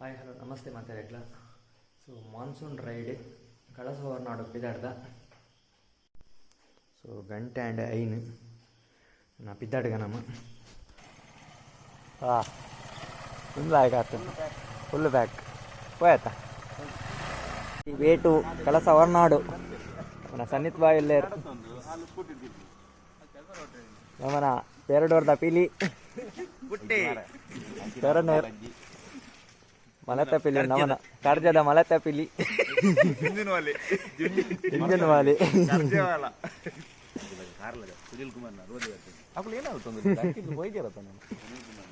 Hi hello ನಮಸ್ತೆ ಮಾತಾಡಕ್ಲ. So monsoon ride Kalasa Horanadu ಪಿದಾಡ್ದ. So ಗಂಟೆ ಆ್ಯಂಡ್ ಐನ್ ನಾ ಪಿದ್ದಾಡ್ಗ ನಮ್ಮ ಹಾಂ ಫುಲ್ ಬ್ಯಾಗ್ ಆತು, ಫುಲ್ ಬ್ಯಾಗ್ ಹೋಯ್ತಾ. ವೇಟು ಕಳಸ ಹೊರನಾಡು మన ಸನ್ನಿತ್ ಬಾಯ್ ಇಲ್ಲೇರು. ನಮ್ಮನ ಪೇರಡೋರ್ದ ಪಿಲಿ ಪೆರನೇರ್ ಮಲತ ಪಿಲಿ, ನಮನ ಕರ್ಜದ ಮಲತ ಪಿಲಿ ಇಂಜನ್ ವಾಲಿ.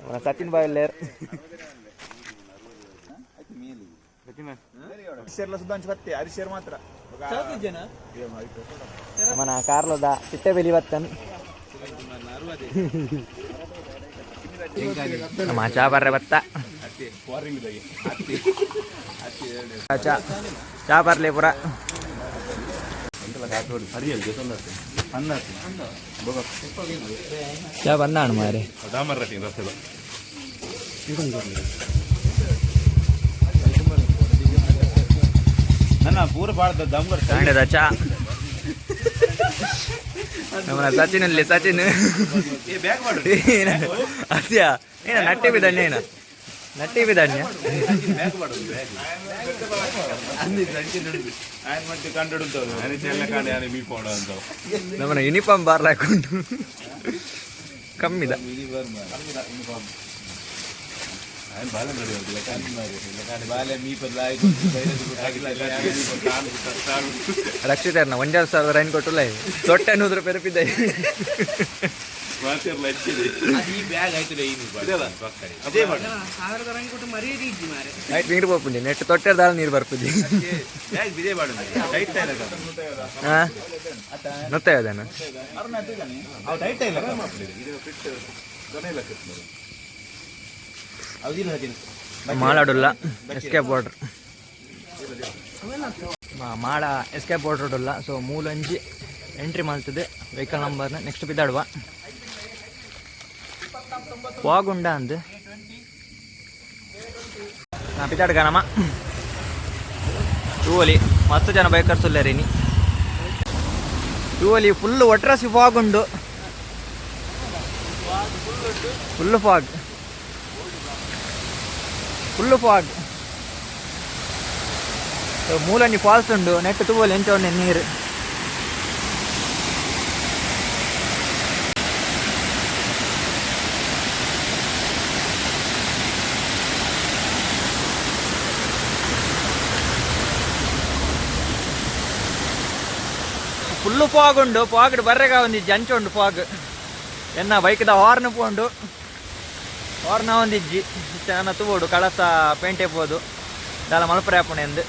మన ಸಚಿನ್ ಬಾಯ್ ಇಲ್ಲೇರು. ಅರಿಶೇರ್ಲ ಸುಧಾಂಶ್ ಬತ್ತೆ ಅರಿಶೇರ್ ಮಾತ್ರ. మన ಕಾರ್ಲದ ಚಿಟ್ಟೆ ಬೆಲಿ ಬತ್ತನ್. ನಮ್ಮ ಚಾ ಬರ್ರೆ ಬತ್ತ, ಚಾ ಚಾ ಬರ್ಲಿ ಪುರ. ಚಾ ಬಂದಾಣ ಮಾರೆ. ನನ್ನ ಪೂರ ಬಾಳ್ದ ದಮ್ಗರ್. ಕಾಂಡದ ಚಾ ನಮ್ಮ ಸಚಿನ್ ಅಲ್ಲಿ ಸಚಿನ್. ಏ ಬ್ಯಾಗ್ ಮಾಡು. ಅದ್ಯಾ ಏನ ನಟ್ಟಿ ಬಿದಣ್ಣ, ಏನ ನಟ್ಟಿ ಬಿದಣ್ಣ. ಬ್ಯಾಗ್ ಮಾಡು ಬ್ಯಾಗ್. ಮತ್ತೆ ಕಂಡು ನಮ್ಮನ ಯೂನಿಫಾರ್ಮ್ ಬಾರ್ಲ ಹಾಕೊಂಡು ಕಮ್ಮಿದ. ರಕ್ಷಿತ ಒಂಜಾರು ಸಾವಿರ ರೈನ್ ಕೊಟ್ಟುಲ್ಲ ತೊಟ್ಟೆ ನೂರು ರೂಪಾಯಿ ರೂಪಿದ್ದೆ. ನೈಟ್ ನೀರು ಪೋಪುಂಡಿ, ನೆಟ್ ತೊಟ್ಟೆರ್ದಾಳ ನೀರು ಬರ್ಪುಜಿ. ಹಾ ನೊತ್ತ ಯಾವ್ದಾನ. ಮಾಲಾಡುಲ್ಲ ಎಸ್ಕೇಪ್ ಬಾರ್ಡರ್, ಮಾಡ ಎಸ್ಕೇಪ್ ಬಾರ್ಡರ್ ಉಲ್ಲ. ಸೊ ಮೂಲಂಜಿ ಎಂಟ್ರಿ ಮಾಡ್ತದೆ ವೆಹಿಕಲ್ ನಂಬರ್ನ. ನೆಕ್ಸ್ಟ್ ಬಿದ್ದಾಡುವ ವಾಗುಂಡ ಅಂದು ನಾ ಪಿದಾಡ್ಗ. ನಮ್ಮ ತೂವಲಿ ಮಸ್ತ್ ಜನ ಬೈಕರ್ಸ್ ಉಲ್ಲೇರಿ. ತೂವಲಿ ಫುಲ್ ಒಟ್ರಾಸಿ ಫಾಗ್ ಉಂಡು, full fog, full fog. ಮೂಲಂಜಿ falls ಉಂಡು ನೆಟ್ ತೂವಲಿ ಎಂಚ ಉಂಡು ನೀರು. ಫುಲ್ಲು ಫಾಗ್ ಉಂಡು. ಫಾಗ್ ಬರ್ರೆಗ ಒಂದು ಜಂಚ ಉಂಡು ಫಾಗ್. ಎನ್ನ ಬೈಕ್ದ ಹಾರ್ನ್ ಪೋಂಡು, ಹಾರ್ನ್ ಒಂದಿಜ್ಜಿ. ನನ್ನ ತೂವೋಡು ಕಳಸ ಪೇಂಟೆ ಪೋದು ದಾಲ ಮಲ್ಪರೆ ಆಪುಣೆ ಎಂದು.